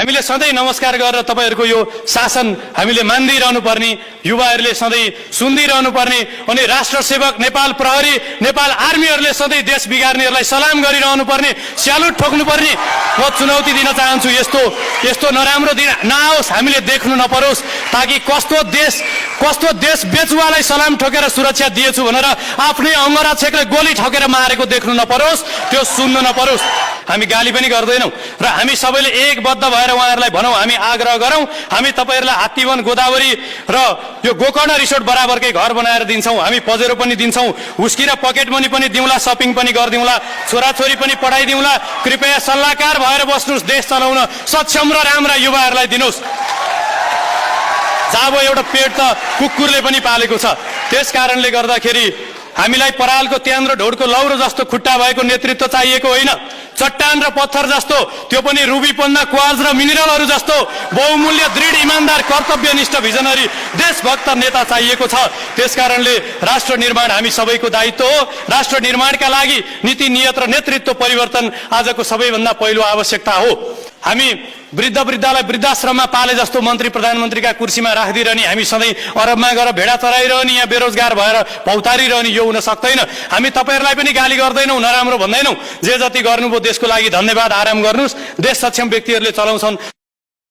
हामीले सधैँ नमस्कार गरेर तपाईहरुको यो शासन हामीले मान्दै रहनु पर्ने, युवाहरूले सधैँ सुन्दै रहनु पर्ने अनि राष्ट्र सेवक नेपाल प्रहरी नेपाल आर्मीहरूले सधैँ देश बिगार्नेहरूलाई सलाम गरिरहनु पर्ने, स्यालुट ठोक्नु पर्ने। म चुनौती दिन चाहन्छु, यस्तो नराम्रो दिन नआओस्, हामीले देख्नु नपरोस्, ताकि कस्तो देश बेचुवालाई सलाम ठोकेर सुरक्षा दिएछु भनेर आफ्नै अंगरक्षकले गोली ठोकेर मारेको देख्नु नपरोस्, त्यो सुन्नु नपरोस्। हामी गाली पनि गर्दैनौं र हामी सबैले एकबद्ध भएर उहाँहरूलाई भनौं, हामी आग्रह गरौं, हामी तपाईहरुलाई हात्तीवन गोदावरी र यो गोकर्ण रिसोर्ट बराबरकै घर बनाएर दिन्छौं, हामी पजेरो पनि दिन्छौं, हुस्की र पकेट मनी पनि दिउँला, शपिङ पनि गर्दिउँला, छोराछोरी पनि पढाइदिउँला। कृपया सल्लाहकार भएर बस्नुस्, देश चलाउन सक्षम र राम्रा युवाहरूलाई दिनुस्। जाबो एउटा पेट त कुकुरले पनि पालेको छ। त्यसकारणले गर्दाखेरि हामीलाई परालको त्यान र ढोडको लौरो जस्तो खुट्टा भएको नेतृत्व चाहिएको होइन, चट्टान र पत्थर जस्तो, त्यो पनि रुबी पन्ना क्वार्ज र मिनरलहरू जस्तो बहुमूल्य दृढ इमानदार कर्तव्यनिष्ठ भिजनरी देशभक्त नेता चाहिएको छ। त्यसकारणले राष्ट्र निर्माण हामी सबैको दायित्व हो। राष्ट्र निर्माणका लागि नीति नियत र नेतृत्व परिवर्तन आजको सबैभन्दा पहिलो आवश्यकता हो। हामी वृद्धलाई वृद्धाश्रममा पाले जस्तो मन्त्री प्रधानमन्त्रीका कुर्सीमा राखिदिरहने, हामी सधैँ अरबमा गएर भेडा चराइरहने, यहाँ बेरोजगार भएर भौतारिरहने, यो हुन सक्दैन। हामी तपाईहरुलाई पनि गाली गर्दैनौं, नराम्रो भन्दैनौं। जे जति गर्नुभयो देशको लागि धन्यवाद, आराम गर्नुस्। देश सक्षम व्यक्तिहरूले चलाउँछन्।